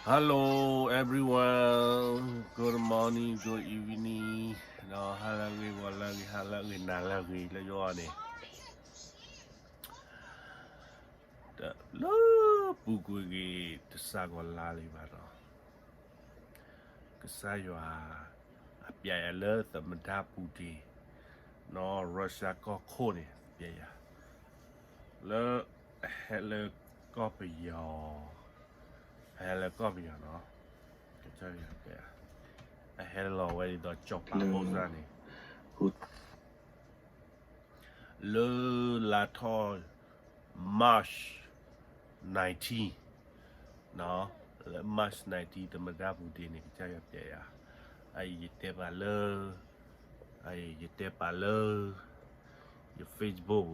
Hello everyone, good morning, good evening, ဒီးဟါလၢအဂ့ၤ ဂီၤလၢအဂ့ၤ ဟါလၢအဂ့ၤ နၤလၢအဂ့ၤ လၢယဂီၢ်န့ၣ် လၢပူၤကွံာ်ဂ့ၤ တစးကီးလါလံဘၣ်ဒီး ကစၢ်ယွၤ အပျဲယၤလၢသမ္မတ Putin နီၤ Russia ကီၢ်ခိၣ်န့ၣ် ပျဲယၤ လၢအဟဲလၢကီၢ်ပယီၤ အဟဲလၢကီၢ်ပယီၤနီၤ ကစၢ်ယွၤပျဲယၤ အဟဲလီၤဝဲဒ်သိးကၠီၤပၤဖိစၢ်န့ၣ် လၢလါထီၣ် March nineteen နီၤ လၢ March nineteen သမ္မတ Putin န့ၣ် ကစၢ်ယွၤပျဲယၤ အအံၤယတဲပာ်လၢ အအံၤယတဲပာ်လၢ ယ Facebook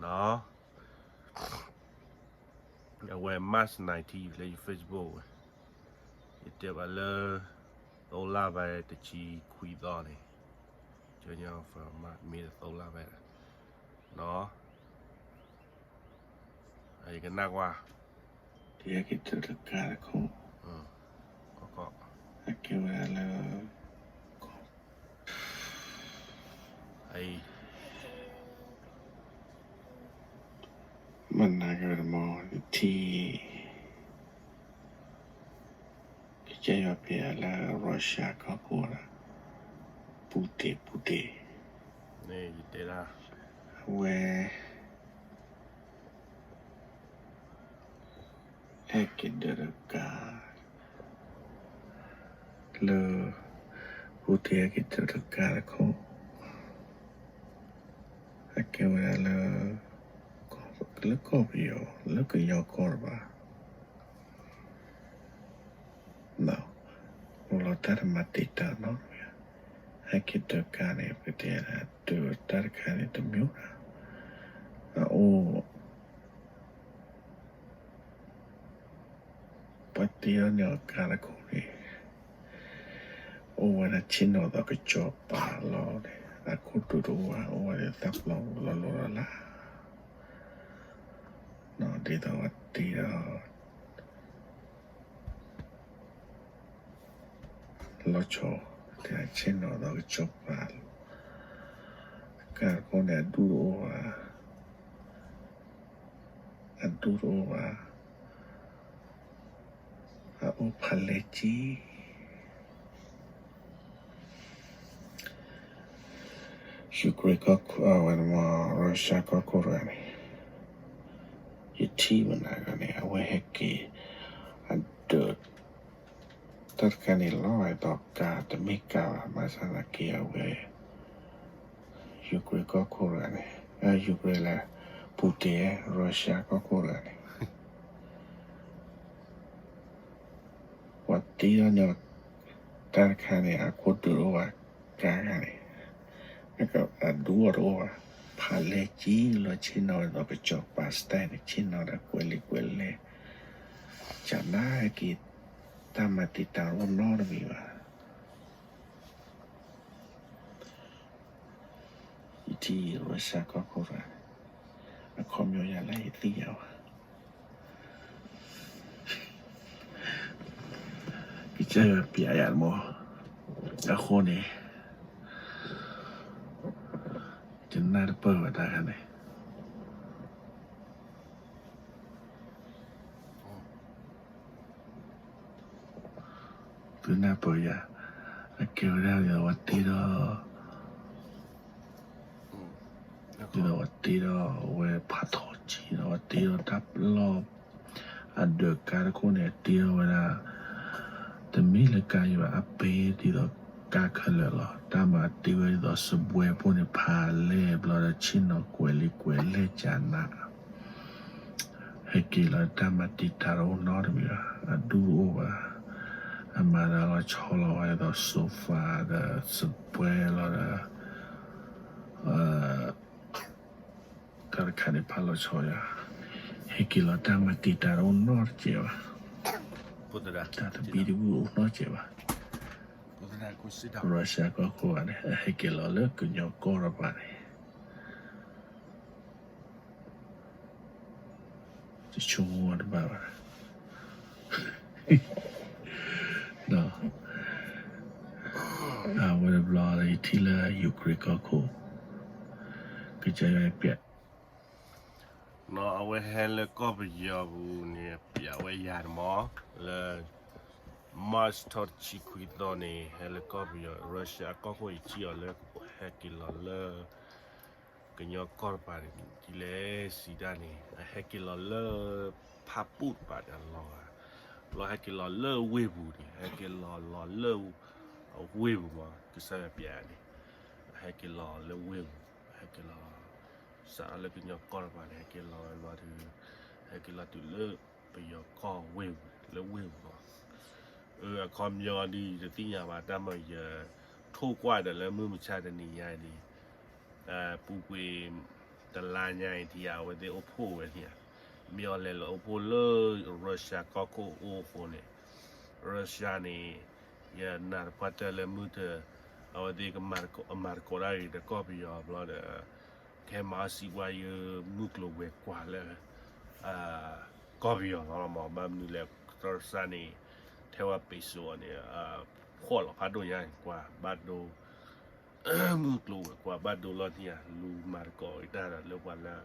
နီၤ အဝဲ March nineteen လၢယ Facebook ဝဲ ယတဲပာ်လၢ သိလါဘဲတဆံခွံသီန့ၣ် ကညီ မ့ၢ်သိလါဘဲ နီၤ ယကနၣ်ကွၢ် ဒီးဟဲက့ၤတၢ်တကါတခိၣ် ကီၢ်ကီၢ် ဟဲက့ၤဝဲဒၣ်လၢ အံၤ မနၤက့ၤဝဲဒၣ်မ့ၢ် ယထံၣ် ကစၢ်ယွၤပျဲယၤလၢ Russia ကီၢ်ခိၣ်ဒီး Putin Putin န့ၣ် ယတဲဒၣ် အဝဲ ဟဲက့ၤဒၢးတကါ လၢ Putin ဟဲက့ၤဒၢးတကါတခိၣ် ဟဲက့ၤဝဲဒၣ်လၢ လၢကီၢ်ပယီၤ လၢကညီကီၢ်တဘၣ် အိၣ်လီၤတၢ်တမၤတံာ်တာ်နီတမံၤ ဟဲက့ၤဒၢးတကါန့ၣ် ပတဲဒၣ် ဒၢးတၢ်တခါန့ၣ်တမံၤဘၣ် အအိၣ် ပှၤတ့ထီၣ်န့ၢ်အီၤကါတခိၣ်န့ၣ် အိၣ်ဝဲဒၣ်ဆ့ၣ်နီၤဒီးကစီၤပၤလီၤန့ၣ် အခိၣ်ဒူၣ်တအိၣ်ဘၣ် အိၣ်ဝဲဒၣ်သၣ်ပျီပူၤလီၤလိၤလီၤလး ဒ်သိးပှၤတ့ထီၣ် လီၤဆီ တဲဆ့ၣ်နီၤဒီးကစီၤပၤ ကါတခိၣ်န့ၣ် အဒူၣ်တအိၣ်ဘၣ် အဒူၣ်တအိၣ်ဘၣ် အအိၣ်ဖးလဲၢ်ကံ Ukraine ကီၢ်ခိၣ် အဝဲမ့ၢ် Russia ကီၢ်ခိၣ်တဂၤန့ၣ် ယထံၣ်မနၤဂၤန့ၣ် အဝဲဟဲက့ၤ အဒၢး တၢ်တခါန့ၣ်လီၤဝဲဒီးကါတမ့ၢ်ကါဘၣ် ဘၣ်ဆၣ်သနာ်က့အဝဲ Ukraine ကီၢ်ခိၣ်တဂၤန့ၣ် Ukraine လၢ Putin Russia ကီၢ်ခိၣ်တဂၤန့ၣ် ပှၤတ့ထီၣ်န့ၢ်အီၤ တၢ်တခါန့ၣ် အခိၣ်ဒူၣ်တအိၣ်ဘၣ် ကါတခါန့ၣ် အဒူၣ်အီၤတအိၣ်ဘၣ် ဖးလဲၢ်ကံလီၤ ဆ့ၣ်နီၤဒီးကစီၤပၤ style န့ၣ် ဆ့ၣ်နီၤဒီးကွဲးလံာ်ကွဲးလဲၢ် ကနၣ်က့ၤ တၢ်မၤတံာ်တာ်တအိၣ်နီတမံၤဘၣ် ယထံၣ် Russia ကီၢ်ခိၣ်တဂၤန့ၣ် အခီပညီယၤလၢယသ့ၣ်ညါဘၣ် ကစၢ်ယွၤပျဲယၤမ့ၢ် အဃိန့ၣ် ယနၢ်တပၢၢ်ဘၣ်တၢ်ခါန့ၣ် သုနၢ်ပၢၢ်ယၤ အကဲဝဲဒၣ်ဒီးဝဲတ့ထီၣ် ဒ်သိးဝဲတ့ထီၣ်ဝဲဖးထီၣ်ကံဒီးဝဲတ့ထီၣ်တၢ်ပလီၢ် အဒၢးကါတခိၣ်န့ၣ် တ့ထီၣ်ဝဲဒၣ် တမ့ၢ်လၢကါယံၤဘၣ် အပ့ၤဒ်သိးကါခဲလၢာ်လီၤ. တၢ်မၤတ့ဝဲဒ်သိးစပွဲဖိန့ၣ် ဖးလဲၢ်ဘျီဒီးဆ့ၣ်နီၤကွဲးလံာ်ကွဲးလဲၢ်ကနၣ် ဟဲက့ၤလီၤတၢ်မၤတံာ်တာ်တအိၣ်နီတမံၤဘၣ်, အဒူၣ်တအိၣ်ဘၣ်, အမၤတၢ်လီၤဆီလီၤဝဲဒ်သိး sofa ဒီးစပွဲလီၤဒီး တၢ်တခါန့ၣ်ဖးလီၤဆီယၤ, ဟဲက့ၤလီၤတၢ်မၤတံာ်တာ်တအိၣ်နီတစဲးဘၣ်, တၢ်တဘံတဘုၣ်အိၣ်နီတစဲးဘၣ်. Russia ကီၢ်ခိၣ်ဂၤန့ၣ် အဟဲက့ၤလီၤလၢကညီကီၢ်တဘၣ်န့ၣ် တဆိကမိၣ်တဘၣ်ဘၣ်. ထံၣ်လၢ Ukraine ကီၢ်ခိၣ် ကစၢ်ယွၤပျဲ နီၢ် အဝဲဟဲလၢကီၢ်ပယီၤပူၤန့ၣ် ပျဲဝဲယၤတမီၤ လၢ March ထီၣ်တဆံခွံသီန့ၣ် ဟဲလၢကီၢ်ပယီၤ Russia အကီၢ်ခိၣ် ယထံၣ်အီၤလၢ ဟဲက့ၤလီၤလၢ ကညီကီၢ်တပၤန့ၣ်ဒ်လဲၣ်စံးတၢ်န့ၣ် အဟဲက့ၤလီၤလၢ ဖးပူၣ်တပၤန့ၣ်အလီၢ်ဧါ, လီၤဟဲက့ၤလီၤလၢဝ့ၢ်ပူၤန့ၣ် ဟဲက့ၤလီၤလီၤလၢ အဝ့ၢ်ပူၤမး ကစၢ်ယွၤပျဲန့ၣ် အဟဲက့ၤလီၤလၢဝ့ၢ်ပူၤ ဟဲက့ၤလီၤ စးထီၣ်လၢကညီကီၢ်တပၤန့ၣ် ဟဲက့ၤလီၤဝဲလီၤဒီး ဟဲက့ၤလီၤတုၤလၢ ပယီၤကီၢ်ဝ့ၢ်ပူၤ လၢဝ့ၢ်ပူၤလီၤ. အခီပညီဒ်ယတသ့ၣ်ညါဘၣ် တၢ်မၤယ ထိၣ်ကွၢ်ဒီးလၢမုၢ်မဆါတနံၤညါအံၤန့ၣ် ပူၤကွံာ် တလါညါအံၤထံဧါ အဝဲသ့ၣ်အိၣ်ဖှိၣ်ဝဲထံဧါ မ့ၢ်အီၤလဲၤလီၤအိၣ်ဖှိၣ်လၢ Russia ကီၢ်ခိၣ်အိၣ်အဃိန့ၣ် Russia န့ၣ် ယနာ်သပှၢ်တၢၢ်လၢမုၢ်တ အဝဲသ့ၣ်ကမၤသကိးတၢ်ဂ့ၤဒီးကီၢ်ပယီၤဘျီဒီး ကဟဲမၤအီၣ်စံးပှၤယမုၢ်ကျိၤဝဲၤကွာ်လၢ ကီၢ်ပယီၤလီၤမး ဘၣ်မနုၤလဲၣ် Russia န့ၣ် ထဲဝဲပ့းစိအီၤန့ၣ် ဖှီၣ်လီၤဖးဒိၣ်ညါကွၢ် ဘၣ်ဒိ မုၢ်ကျိၤဝဲၤကွာ်ဘၣ်ဒိလီၤန့ၣ်ဧါ လူၤမၤသကိးတၢ်ဒီးလၢပှၤလၢ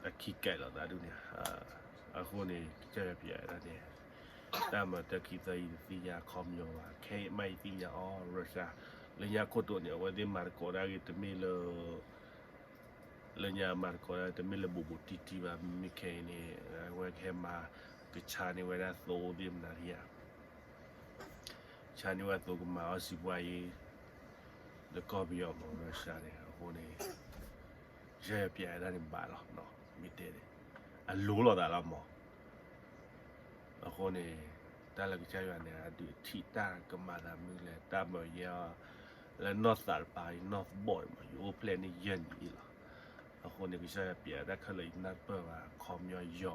အခံကဲးလိာ်သးဒ်န့ၣ် အဃိန့ၣ် ကစၢ်ယွၤပျဲဒၣ်န့ၣ် တၢ်မၤတၢ်ခံသီယတသ့ၣ်ညါအခီပညီဘၣ် ခဲအံၤမးယသ့ၣ်ညါအီၤ Russia လၢညါခိၣ်တိန့ၣ် အဝဲသ့ၣ်မၤသကိးတၢ်ဂ့ၤတမ့ၢ်လၢ လၢညါမၤသကိးတၢ်တမ့ၢ်လၢဘူးဘူးတံၢ်တံၢ်ဘၣ် မ့မ့ၢ်ခဲအံၤန့ၣ် အဝဲကဟဲမၤ ကဆါန့ၢ်ဝဲဒၣ်သိသ့ၣ်မနုၤဧါ ဆါန့ၢ်ဝဲသိကမၤအီၣ်စံးပှၤအံၤ လၢကီၢ်ပယီၤမး Russia န့ၣ် အဃိန့ၣ် ကစၢ်ယွၤပျဲဒၣ်န့ၣ်ဘၣ်လီၤ မ့ၢ်တဲန့ၣ် အလိၤလိာ်သးလီၤမး အဃိန့ၣ် တၢ်လၢကစၢ်ယွၤန့ၣ် အဒုးထံၣ်တၢ်ကမၤသးမနုၤလဲၣ် တၢ်မၤယဲအီၤ လၢနီၢ်သးတပၤ ယနီၢ်သဘီၣ်န့ၣ်မး ယအိၣ်ဖျဲၣ်န့ၢ်ယဲၢ်နံၣ်အံၤလီၤ အဃိန့ၣ် ကစၢ်ယွၤပျဲတၢ်ခဲလၢာ်ယနၢ်ပၢၢ်ဘၣ် အခီပညီယီၤ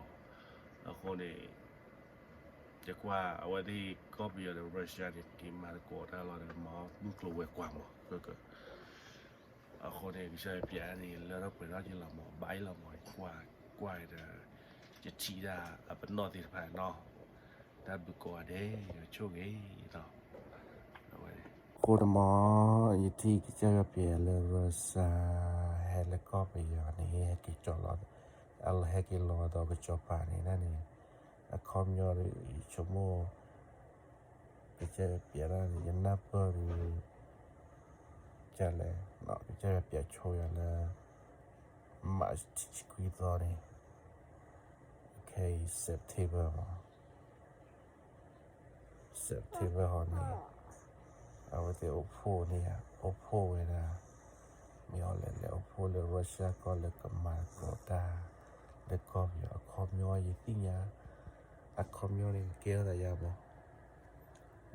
အဃိန့ၣ် ယကွၢ်အဝဲသ့ၣ်ကီၢ်ပယီၤဒီး Russia န့ၣ် က့ၤမၤသကိးတၢ်လီၤဒီးမၤမုၢ်ကျိၤဝဲၤကွာ်မး အဃိန့ၣ် ကစၢ်ယွၤပျဲန့ၣ် လၢထီၣ်ပှဲၤထီၣ်က့ၤလီၤမး ဘၣ်အံၤလီၤမး ယကွၢ်ကွၢ်ဒီး ယထံၣ်ဒၣ်အပနီၣ်သ့ၣ်တဖၣ်နီၤ တၢ်ဘျုးကိးဂၤဒဲး ယဆိၣ်ဂ့ၤလီၤ အဃိန့ၣ်မး ယထံၣ်ကစၢ်ယွၤပျဲလၢ Russia ဟဲလၢကီၢ်ပယီၤန့ၣ် ဟဲက့ၤကၠီလီၤ အဟဲက့ၤလီၤဒီးကစီၤပၤန့ၣ်ဒၣ်န့ၣ် အခီပညီဒီး ယဆိကမိၣ် ကစၢ်ယွၤပျဲဒၣ်န့ၣ် ယနၢ်ပၢၢ်ဒီး ကလဲၣ် ကစၢ်ယွၤပျဲဆိယၤလၢ March တဆံခွံသီန့ၣ် ခဲအံၤ September မး September ဟီန့ၣ် အဝဲသ့ၣ်အိၣ်ဖှိၣ်န့ၣ် အိၣ်ဖှိၣ်ဝဲဒၣ် မ့ၢ်အီၤလဲၣ်လဲၣ် အိၣ်ဖှိၣ်လၢ Russia ကီၢ်လၢကမၤသကိးတၢ် လၢကီၢ်ပယီၤအခီပညီယသ့ၣ်ညါ အခီပညီန့ၣ် ကဲထီၣ်သးယါမး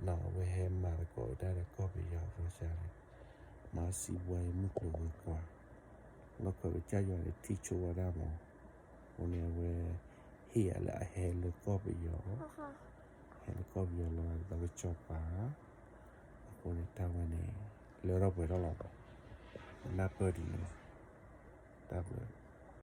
နီၢ် အဝဲဟဲမၤသကိးတၢ်ဒီးကီၢ်ပယီၤ Russia န့ၣ် မၤစံးဘှါယမုၢ်ကျိၤဝဲၤကွာ် လီၢ်ခၢၣ်ကစၢ်ယွၤန့ၣ်ထံၣ်ဆိဝဲဒၣ်မး အဃိန့ၣ် အဝဲ ဟ့ၣ်ယၤလၢအဟဲလၢကီၢ်ပယီၤ ဟဲလၢကီၢ်ပယီၤလီၤဒီးကစီၤပၤ အဃိန့ၣ် တၢ်ဝဲန့ၣ် လၢထီၣ်ပှဲၤထီၣ်လီၤမး နၢ်ပၢၢ်ဒ်န့ၣ် တၢ်ဘျုး